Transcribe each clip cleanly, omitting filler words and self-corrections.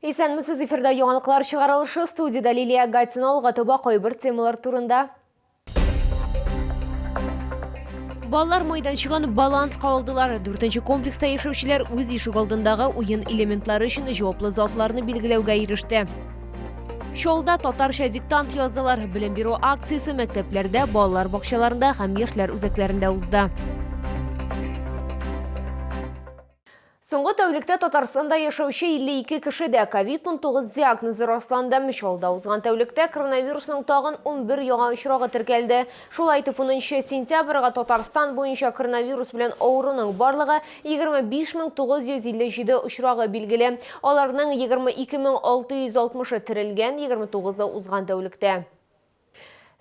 Исәнмесез, эфирда яңалыклар чыгарылышы, студиядә Лилия Гатина. Алга таба кайбер темалар турында. Балалар майданчыгын баланска алдылар. Дүртенче комплекста яшәүчеләр үз ишек алдындагы уен элементлары өчен җаваплы затларны билгеләүгә иреште. Чаллыда татарча диктант яздылар. Белем бирү акциясе мәктәпләрдә, балалар бакчаларында һәм яшьләр үзәкләрендә узды. Соңгы тәүлектә Татарстанда яшәүче 52 кешедә ковид-19 диагнозы расланды. Чаллыда узган тәүлектә коронавирусның тагын 11 яңа очрагы теркәлде. Шулай итеп, 10 сентябрьгә Татарстан буенча коронавирус белән авыруның барлыгы 25957 очрагы билгеле. Аларның 22660-ы терелгән, 29-ы узган тәүлектә.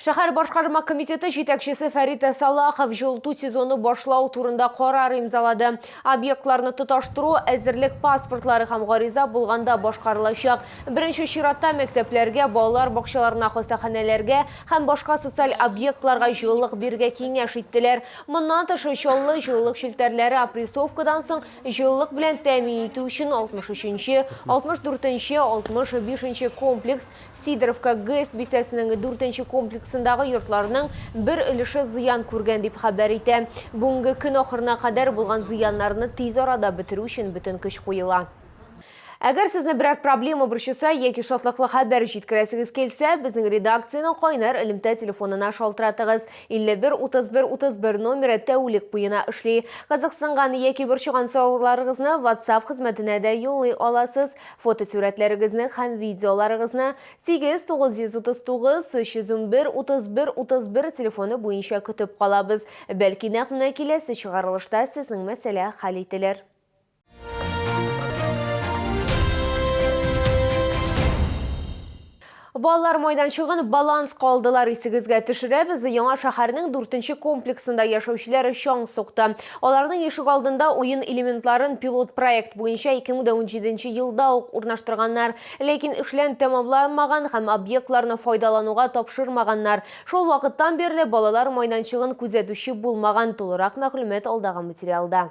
Шәһәр башкарма комитеты җитәкчесе Фәрит Салахов җылыту сезоны башлау турында карар имзалады. Объектларны тоташтыру әзерлек паспортлары һәм гариза булганда башкарылачак. Беренче чиратта мәктәпләргә, балалар бакчаларына, хастаханәләргә һәм башка социаль объектларга җылылык бирергә киңәш иттеләр. Моннан тыш, Чаллы җылылык челтәрләре опрессовкадан соң җылылык белән тәэмин итү өчен 63 нче, 64 нче, 65 нче комплекс, Сидоровка ГЭС бистәсенең дүртенче комплексындагы йортларның бер өлеше зыян күргән, дип хәбәр итә. Бүгенге көн ахырына кадәр булган зыяннарны тиз арада бетерү өчен бөтен көч куела. Әгәр сезне берәр проблема борчыса яки шатлыклы хәбәр җиткерәсегез килсә, безнең редакциянең кайнар элемтә телефонына шалтыратыгыз. 51 31 31 номеры тәүлек буена эшли. Кызыксынган яки борчыган сорауларыгызны WhatsApp хезмәтенә дә юллый аласыз. Фотосурәтләрегезне һәм видеоларыгызны 8 939 311 31 31 телефоны буенча көтеп калабыз. Бәлки нәкъ менә киләсе чыгарылышта сезнең мәсьәлә хәл ителер. Балалар майданчыгын баланска алдылар. Исегезгә төшерәбез, Яңа шәһәрнең дүртенче комплексында яшәүчеләр чаң сукты. Аларның ишек алдында уен элементларын пилот проект буенча 2017 елда ук урнаштырганнар. Ләкин эшләр тәмамланмаган һәм объектларны файдалануга тапшырмаганнар. Шул вакыттан бирле балалар майданчыгын күзәтүче булмаган. Тулырак мәгълүмат алдагы материалда.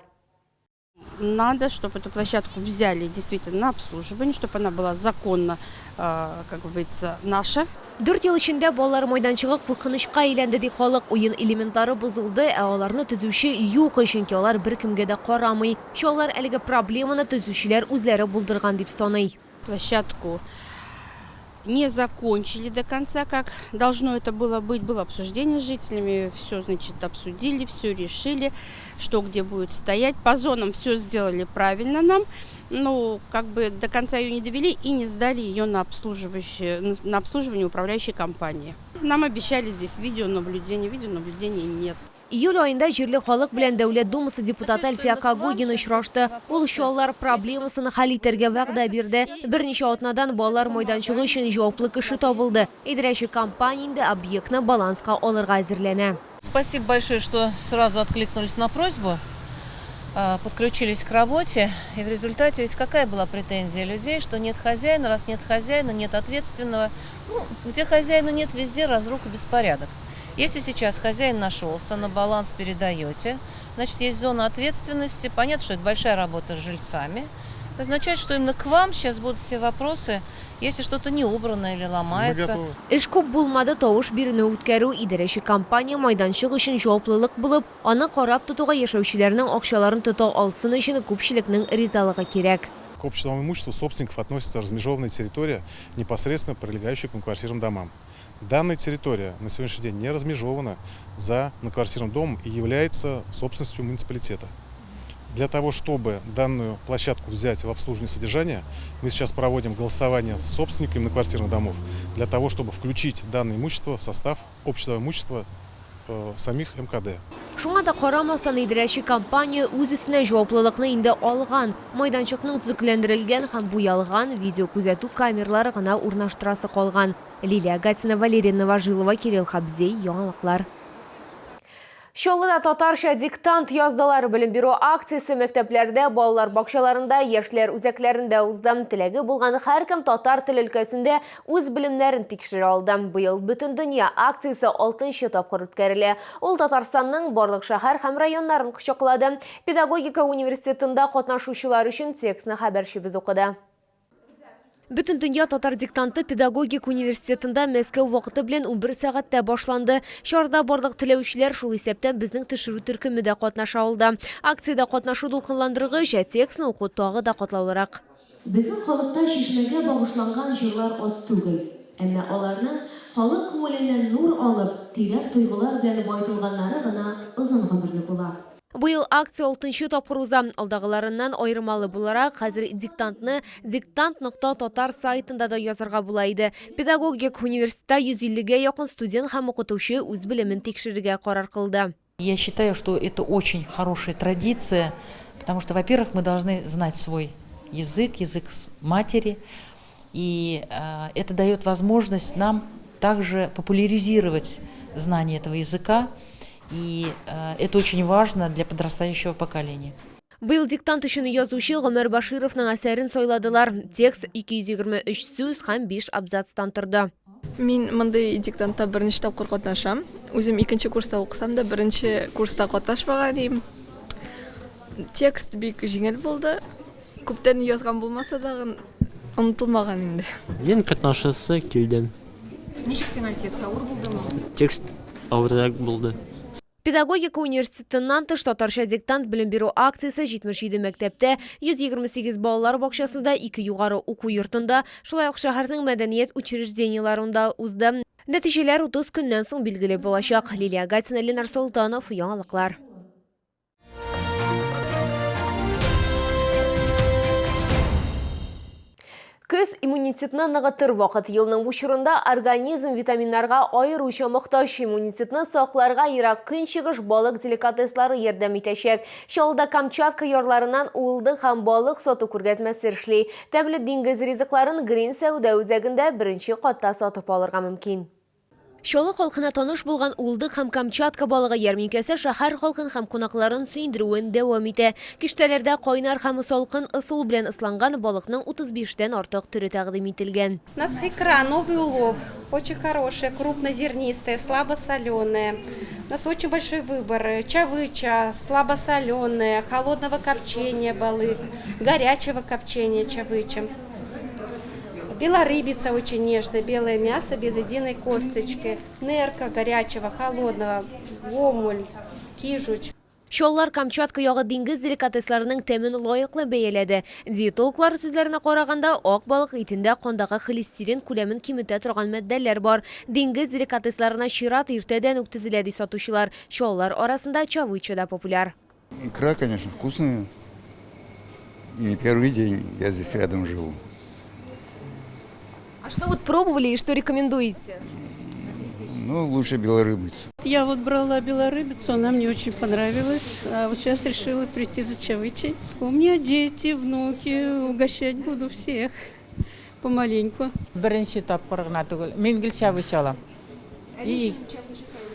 Надо, чтобы эту площадку взяли действительно на обслуживание, чтобы она была законно, как говорится, наша. Дүрт ел эчендә балалар майданчыгы куркынычка әйләнде, ди халык. Уен элементлары бозылды, ә аларны төзүче юк, чөнки алар беркемгә дә карамый. Чаллылар әлеге проблеманы төзүчеләр үзләре булдырган дип саный. Площадку не закончили до конца, как должно это было быть. Было обсуждение с жителями, все, значит, обсудили, все решили, что где будет стоять. По зонам все сделали правильно нам, но как бы до конца ее не довели и не сдали ее на, обслуживающее, на обслуживание управляющей компании. Нам обещали здесь видеонаблюдение, видеонаблюдения нет. Июль аенда җирле халык белән Дәүләт Думасы депутаты Әлфия Когогина очрашты. Ул чаллар проблемасын хәл итәргә вәгъдә бирде. Берничә атнадан балалар майданчыгы өчен җаваплы кеше табылды. Идарәче компания инде объектны баланска алырга әзерләнә. Спасибо большое, что сразу откликнулись на просьбу, подключились к работе. И в результате ведь какая была претензия людей, что нет хозяина, раз нет хозяина, нет ответственного. Ну, где хозяина нет, везде разруха, беспорядок. Если сейчас хозяин нашелся, на баланс передаете, значит, есть зона ответственности. Понятно, что это большая работа с жильцами. Это означает, что именно к вам сейчас будут все вопросы, если что-то не убрано или ломается. Эш күп булмады, тавыш бирүне үткәрү, идарәче компания майданчык өчен җаваплылык булып, аны карап тотуга яшәүчеләрнең акчаларын тота алсын өчен күпчелекнең ризалыгы кирәк. К общему имуществу собственников относится размежеванная территория, непосредственно прилегающая к многоквартирным домам. Данная территория на сегодняшний день не размежевана за многоквартирным домом и является собственностью муниципалитета. Для того, чтобы данную площадку взять в обслуживание и содержание, мы сейчас проводим голосование с собственниками многоквартирных домов для того, чтобы включить данное имущество в состав общего имущества э, самих МКД. Шуңа да карамастан, идарәче компания үз өстенә җаваплылыкны инде алган. Майданчыкның төзекләндерелгән һәм буялган видеокүзәтү камералары гына урнаштырасы калган. Лилия Гатина, Валерия Новожилова, Кирилл Хабзей, Яңалыклар. Чаллыда татарча диктант яздылар. Белем бирү акциясе мәктәпләрдә, балалар бакчаларында, яшьләр үзәкләрендә узды. Теләге булган һәркем татар теле өлкәсендә үз белемнәрен тикшерә алды. Быел Бөтендөнья акциясе алтынчы тапкыр үткәрелә. Ул Татарстанның барлык шәһәр һәм районнарын кочаклады. Педагогика университетында катнашучылар өчен текстны хәбәрчебез укыды. Бөтендөнья татар диктанты педагогик университетында Мәскәү вакыты белән 11 сәгатьтә башланды. Чарада барлык теләүчеләр, шул исәптән безнең төшерү төркеме дә катнаша алды. Акциядә катнашу дулкынландыргыч, ә текстны уку тагы да катлаулырак. Безнең халыкта чишмәгә багышланган җырлар аз түгел. Әмма аларның, халык күңеленнән нур алып, тирән тойгылар белән баетылганнары гына озын гомерле була. Быел акция алтынчы тапкыр уза. Алдагыларыннан аермалы буларак, хәзер диктантны диктант нокта татар сайтында да язарга була иде. Педагогик университетта 150 гә якын студент һәм укытучы үз белемен тикшерергә карар кылды. Я считаю, что это очень хорошая традиция, потому что, во-первых, мы должны знать свой язык, язык матери, и это дает возможность нам также популяризировать знание этого языка, и это очень важно для подрастающего поколения. Быел диктант өчен язучы Гомәр Башировның әсәрен сайладылар. Текст 223 сүз һәм 5 абзацтан торды. Мин мондый диктантта беренче тапкыр катнашам. Үзем икенче курста укысам да, беренче курста катнашмаган идем. Текст бик җиңел булды. Күптән язган булмаса да, онытылмаган инде. Мин катнашасы килдем. Ничек сиңа текст, авыр булдымы? Текст авыррак булды. Педагогика университетыннан тыш Татарча диктант белем бирү акциясе 77 мәктәптә, 128 балалар бакчасында, ике югары уку йортында, шулай ук шәһәрнең мәдәният учреждениеләрендә узды. Нәтиҗәләр 30 көннән соң билгеле булачак. Лилия Гатина, Ленар Солтанов, Яңалыклар. Көз иммунитетны ныгытыр вакыт. Елның бу чорында организм витаминнарга аеруча мохтаҗ. Иммунитетны сакларга Ерак Көнчыгыш балык деликатеслары ярдәм итәчәк. Чаллыда Камчатка ярларыннан уылдык һәм балык сату күргәзмәсе эшли. Тәмле диңгез ризыкларын Грин сәүдә үзәгендә беренче катта сатып алырга мөмкин. Чаллы халкына таныш булган Уылдык һәм Камчатка балыгы ярминкәсе шәһәр халкын һәм кунакларын сөендерүен дәвам итә. Киштәләрдә кайнар һәм салкын ысул белән ысланган балыкның 35 тән артык төре тәкъдим ителгән. У нас икра, новый улов, очень хорошая, крупнозернистая, слабосоленая. У нас очень большой выбор. Чавыча, слабосоленая, холодного копчения балык, горячего копчения чавыча. Белорыбица очень нежная, белое мясо без единой косточки. Нерка горячего, холодного, омуль, кижуч. Чаллылар Камчатка ягы диңгез деликатесларының тәмен лаеклы бәяләде. Диетологлар сүзләренә караганда, ак балык итендә кандагы холестерин күләмен киметә торган матдәләр бар. Диңгез деликатесларына чират иртәдән үк тезелә, ди сатучылар. Чаллылар арасында чавыча да популяр. Икра, конечно, вкусная. И не первый день я здесь рядом живу. А что вот пробовали и что рекомендуете? Ну, лучше белорыбицу. Я вот брала белорыбицу, она мне очень понравилась. А вот сейчас решила прийти за чавычей. У меня дети, внуки, угощать буду всех помаленьку. Беренче тапкыр гына түгел. Мин гел чавыча алам. И,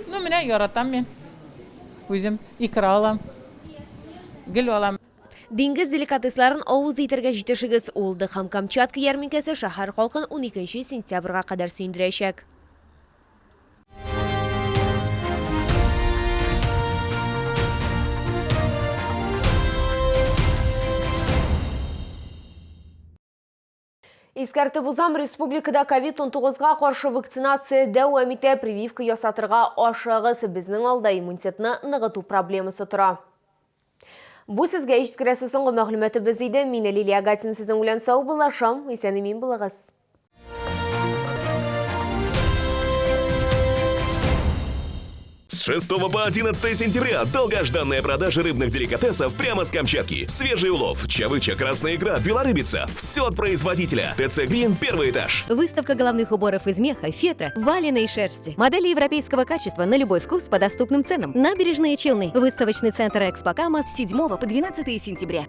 ну, менә яратам мин. Үзем икра алам. Гел алам. Диңгез деликатесларын авыз итәргә җитешегез. Уылдык һәм Камчатка ярминкәсе шәһәр халкын 12 сентябрьгә кадәр сөендерәчәк. Искәртеп узам, республикада ковид-19-га каршы вакцинация дәвам итә, прививка ясатырга ашыгыз. Безнең алда иммунитетны ныгыту проблемасы тора. Бу сезгә җиткерәсе соңгы мәгълүматыбыз иде. Мин Лилия Гатин сезнең белән саубуллашам. Исән-имин булыгыз. С 6 по 11 сентября долгожданная продажа рыбных деликатесов прямо с Камчатки. Свежий улов, чавыча, красная икра, белорыбица. Все от производителя. ТЦ Грин, первый этаж. Выставка головных уборов из меха, фетра, валеной шерсти. Модели европейского качества на любой вкус по доступным ценам. Набережные Челны. Выставочный центр Экспокама с 7 по 12 сентября.